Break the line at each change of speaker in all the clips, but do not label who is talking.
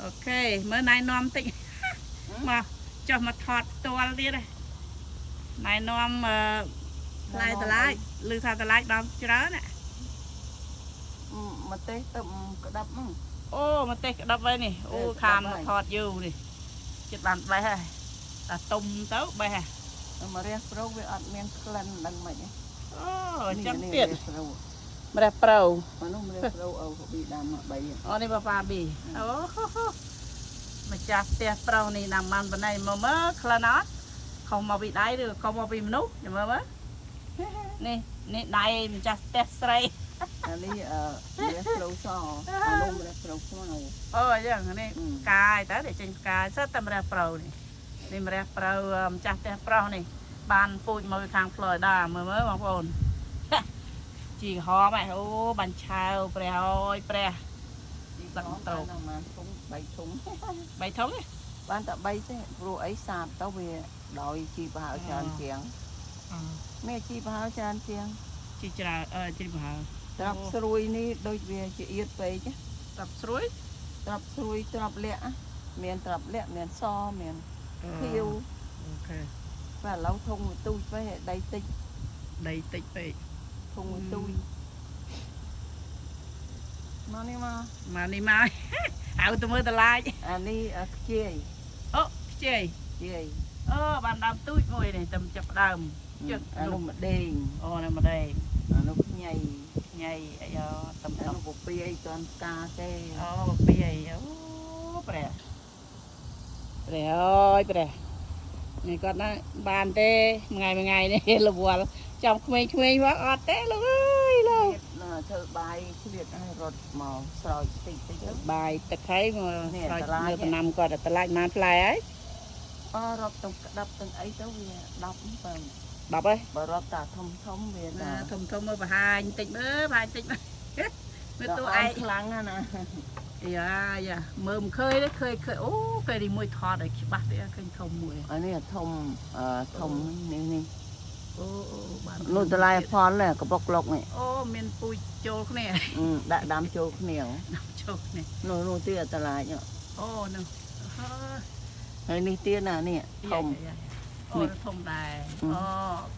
Okay មើលណែនាំតិចមកចុះមកថតផ្ទាល់ទៀតហ៎ណែនាំអឺផ្លែតឡាចឬថាតឡាចបានច្រើនណា
ម្ទេសទៅក្តាប់ហ្នឹង
អូម្ទេសក្តាប់ហើយនេះអូខានមកថតយូរនេះចិត្តបានបេះហើយតែទុំទៅបេះហើយ
ម្រះព្រៅវាអត់មានក្លិនដឹងមិនហ៎
អូអញ្ចឹងទៀត
ព្រៅ
ម្រះព្រៅ
មនុស្សម្រះព្រៅអូប៊ីដាមមក3
អូនេះប៉ាប៉ាប៊ីអូម្ចាស់ផ្ទះប្រុសនេះណាំបានប៉ុណ្ណេះមកមើលក្លិនអត់ខុសមកពីដៃឬខុសមកពីមនុស្សចាំមើលមើលនេះនេះដៃម្ចាស់ផ្ទះស្រី
អានេះអឺម្រះព្រៅសអានោះម្រះព្រៅខ្មៅ
អូអញ្ចឹងនេះផ្កាយតើដែលចេញផ្កាយសិតតែម្រះព្រៅនេះនេះម្រះព្រៅម្ចាស់ផ្ទះប្រុសនេះបានពូជមកពីខាង Florida មើលមើលបងប្អូនជីក្រហមហ៎អូបាញ់ឆាវព្រះអើយព្រះ
ដឹកទៅណាធុង3ធុង
បីធុងទេ
បានតែ3ទេព្រោះអីសាបទៅវាដោយជីប្រហើច្រើនជាងនេះជីប្រហើច្រើនជាង
ជីច្រើនអឺជីប្រហើ
ត្រាប់ស្រួយនេះដូចវាជាអៀតពេក
ត្រាប់ស្រួយ
ត្រាប់ស្រួយត្រាប់លាក់មានត្រាប់លាក់មានសមានខៀវ
Okay.
បាទឥឡូវធុងវាទូចពេកដីតិច
ដីតិចពេក
ធុងវាទូចមកនេះមក
មកនេះមកហៅទៅមើលតឡាច
អានេះខ្ជាយ
អូខ្ជាយ
ខ្ជាយ
អូបានដើមទូចមួយនេះតែចាប់ដើមជឹក
អានោះម្ដេង
អូនេះម្ដេង
អានោះខ្ញី
ខ្ញីអីអូតំ
អានោះពពាយតន់ផ្កាទេ
អូពពាយអូព្រះព្រះអើយព្រះនេះគាត់ណាបានទេមួយថ្ងៃមួយថ្ងៃនេះរវល់ចំក្មេងៗមកអត់ទេលោកអើយលោក
ធ្វើបាយឆ្លៀតឲ្យរត់មកស្រោចតិចតិចទៅ
បាយទឹកហើយមក
នេះ
ស្រោច
តឡាច
មើលដំណាំគាត់តឡាចបានផ្លែហើយ
អរាប់ទាំងក្តាប់ទាំងអីទៅវា10បើ
10ហើយ
បើរាប់តាធំធំវា
ណា
តា
ធំធំមើលបង្ហាញតិចមើលបង្ហាញតិចមើលមើលតួឯង
ខ្លាំងណាស់ណា
យ៉ាយ៉ាមើលមិនឃើញទេឃើញឃើញអូពេលនេះមួយថតឲ្យច្បាស់ទៀតឃើញធំមួយ
អានេះធំអឺធំនេះនេះ
អូអូបាន
នោះតម្លៃផលនេះកបុកលុកនេះ
អូមានពូជចូលគ្នា
ដាក់ដាំចូលគ្នា
ដាំចូលគ្នា
នោះនោះទៀតតម្លៃ
អូនោះ
ហើយនេះទៀតណានេះធំ
អូធំដែរអូ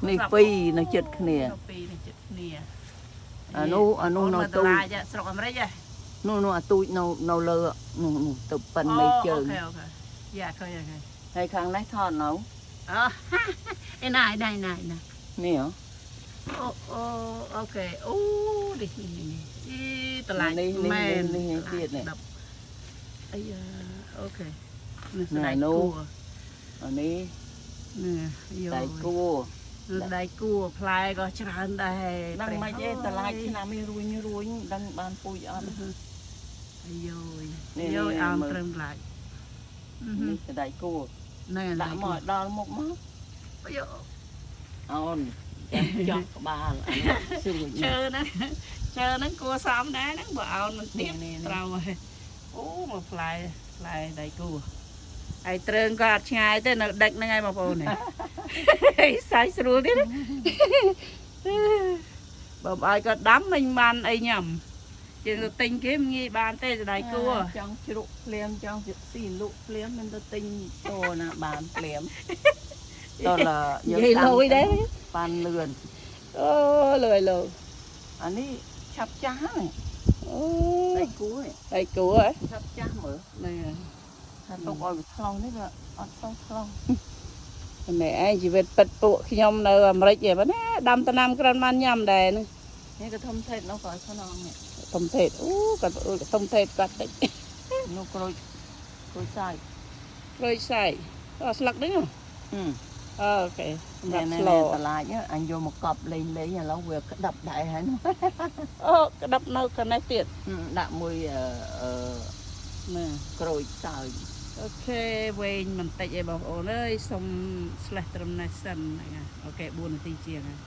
នេះពីរនៅជិតគ្នា
ពីរនៅជិតគ្នា
អានោះអានោះនៅទូច
ស្រុកអាមេរិកហ៎
នោះនោះអាទូចនៅនៅលើនោះនោះទៅប៉ិនមេជើង
Okay okay យ៉ាឃើញឃើញ
ហើយខាងនេះថតនៅ
អូអេណាឯណាឯណាឯណា
នេះហ៎
អូអូ okay អូនេះនេះនេះអីតឡាច
នេះនេះ
មែន
នេះនេះទៀតនេះ
អាយ៉ា okay នេះស្ដាយ
នោះ
គួរ
អានេះ
នេះយោ
ដៃគួរ
នេះស្ដាយគួរផ្លែក៏ច្រើនដែរ
ដឹងមិនទេតឡាចឆ្នាំនេះរួញរួញដឹងបានពូជអត់
អាយយ
នេះ
យយ
នេះមើល
អោនត្រឹមតឡាច
នេះដៃគួរ
ហ្នឹងហើយ
ដាក់មកឲ្យដល់មុខមក
យោ
អូនចោះក្បាលអានេះស្រួច
ឈើហ្នឹងឈើហ្នឹងគួរសមដែរហ្នឹងបើអោនមិនទៀត
នេះនេះ
ត្រូវហើយអូមកផ្លែផ្លែដៃគួរហើយទ្រើងក៏អត់ឆ្ងាយទេនៅដឹកហ្នឹងហើយបងប្អូននេះ សាយស្រួលទៀតណា បើមិនឲ្យគាត់ដាំមិនបានអីញ៉ាំជាងទៅទិញគេមិនងាយបានទេសដៃគួរ
ចង់ជ្រក់ភ្លាមចង់ស៊ីលក់ភ្លាមមិនទៅទិញតណាបានភ្លាមតល
និយាយលយដែរ
បានលឿន
អូលយលយ
អានេះឆាប់ចាស់ហ្នឹង
អូ
ដៃគួរនេះ
ដៃគួរហ៎
ឆាប់ចាស់មើល
ហ្នឹងហើយ
ថាទុកឲ្យវាថ្លុះនេះវាអត់សូវថ្លុះ
នេះឯងជីវិតពិតពួកខ្ញុំនៅអាមេរិកឯងបងណាដាំដំណាំក្រិនបានញ៉ាំដែរហ្នឹង
នេះក៏ធំថេតនោះក៏ឲ្យខ្នងនេះ
ធំទេតអូគាត់អូធំទេតគាត់តិច
នោះក្រូចក្រូចសាច់
ក្រូចសើចអូស្លឹកហ្នឹងហ៎
ហឹម
Okay សម្រាប់
ណែ
ស្ល
ណែតឡាចអញយកមកកប់លេងលេងឥឡូវវាក្តាប់ដែរហើយនោះ
អូក្តាប់នៅកណ្នេះទៀត
ដាក់មួយអឺអឺ
ណា
ក្រូចសើច
Okay វែងបន្តិចឯងបងប្អូនអើយសុំ slash ត្រឹមនេះសិនហ្នឹង okay 4នាទីជាងហើយ